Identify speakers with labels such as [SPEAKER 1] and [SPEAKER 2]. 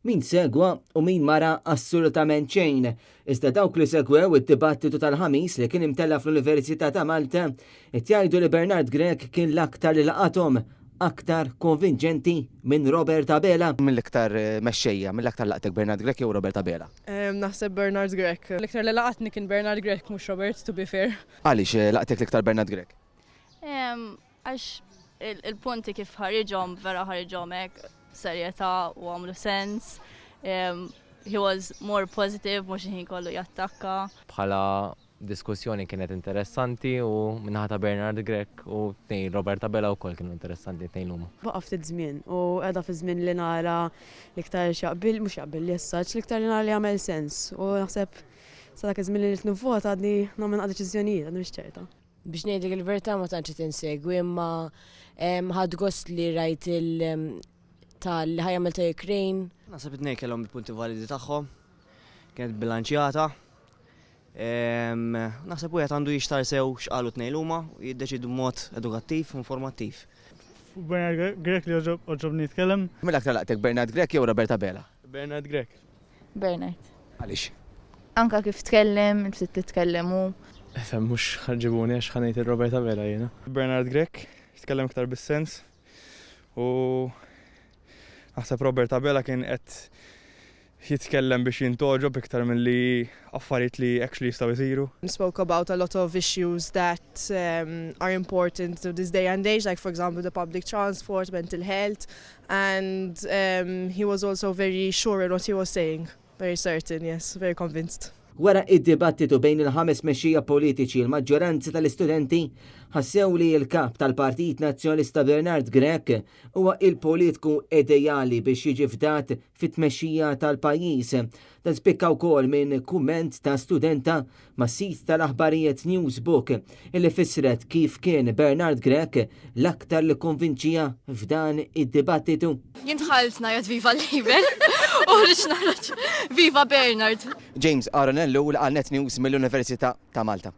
[SPEAKER 1] Min segwa u min ma ra assolutament xejn. Iżda dawk li segwew id-dibattitu tal-Ħamis li kien imtella' fl-Università ta' Malta qed jgħidu li Bernard Grech kien l-aktar li laqathom, aktar konvinċenti minn Robert Abela.
[SPEAKER 2] Mill-iktar mexxejja, mill-aktar laqtek Bernard Grech jew Robert Abela?
[SPEAKER 3] Naħseb Bernard Grech.
[SPEAKER 4] L-iktar li laqatni kien Bernard Grech mhux Robert, to be fair.
[SPEAKER 2] Għaliex laqtek l-iktar Bernard Grech?
[SPEAKER 5] Għax il-punti kif ħariġhom vera ħariġhom hekk serjetà u għamlu sens. He was more positive, mhux il-ħin kollu jattakka.
[SPEAKER 6] Bħala diskussjoni kienet interessanti u min-naħa ta' Bernard Grech u tnejn Robert Abela wkoll kienu interessanti tnejn huma.
[SPEAKER 3] Baqa' ftit żmien u qiegħda fi żmien li nara l-iktar x'jaqbil, mhux jaqbilli as such, l-iktar li nara li jagħmel sens u naħseb sa dak iż-żmien li rrid nivvota għadni nagħmel naqra deċiżjonijiet, għadni mhix ċerta.
[SPEAKER 7] Biex ngħidlek il-verità ma tantx qed insegwi imma ħadt gost li rajt il tal li ħa jagħmel ta' Ukraine.
[SPEAKER 8] Naħseb it-tnejn kellhom il-punti validi tagħhom. Kienet bilanċjata. Naħseb wieħed għandu jixtar sew x'qalu t-tnejn huma u jiddeċiedu b'mod edukattiv u informattiv.
[SPEAKER 9] Fuq Bernard Grech li għoġobni jitkellem.
[SPEAKER 2] Min l-aktar laqtek Bernard Grech jew Robert Abela?
[SPEAKER 9] Bernard Grech.
[SPEAKER 5] Bernard.
[SPEAKER 2] Għaliex?
[SPEAKER 5] Anka kif tkellem, il-ftit li tkellem hu.
[SPEAKER 9] Ifhem mhux ħa ġġibuni għax ħa ngħid il-Robert Abela jiena. Bernard Grech, jitkellem iktar bis-sens u naħseb Robert Abela kien qed jitkellem biex jintgħoġob iktar milli affarijiet li actually jistgħu jsiru.
[SPEAKER 3] Spoke about a lot of issues that are important to this day and age, like for example the public transport, mental health, and he was also very sure in what he was saying, very certain, yes, very convinced.
[SPEAKER 1] Wara id-dibattitu bejn il-ħames mexxejja politiċi, il-maġġoranza tal-istudenti ħassew li l-kap tal-Partit Nazzjonalista Bernard Grech huwa il-politiku ideali biex jiġi fdat fit-tmexxija tal-pajjiż. Dan spikka wkoll minn kumment ta' studenta mas-sit tal-aħbarijiet Newsbook illi fissret kif kien Bernard Grech l-aktar li kkonvinċiha f'dan id-dibattitu.
[SPEAKER 5] Jien dħalt ngħajjat Viva l-Labour u ħriġt naħroġ Viva Bernard.
[SPEAKER 2] James Aaron Ellul għal Net News mill-Università ta' Malta.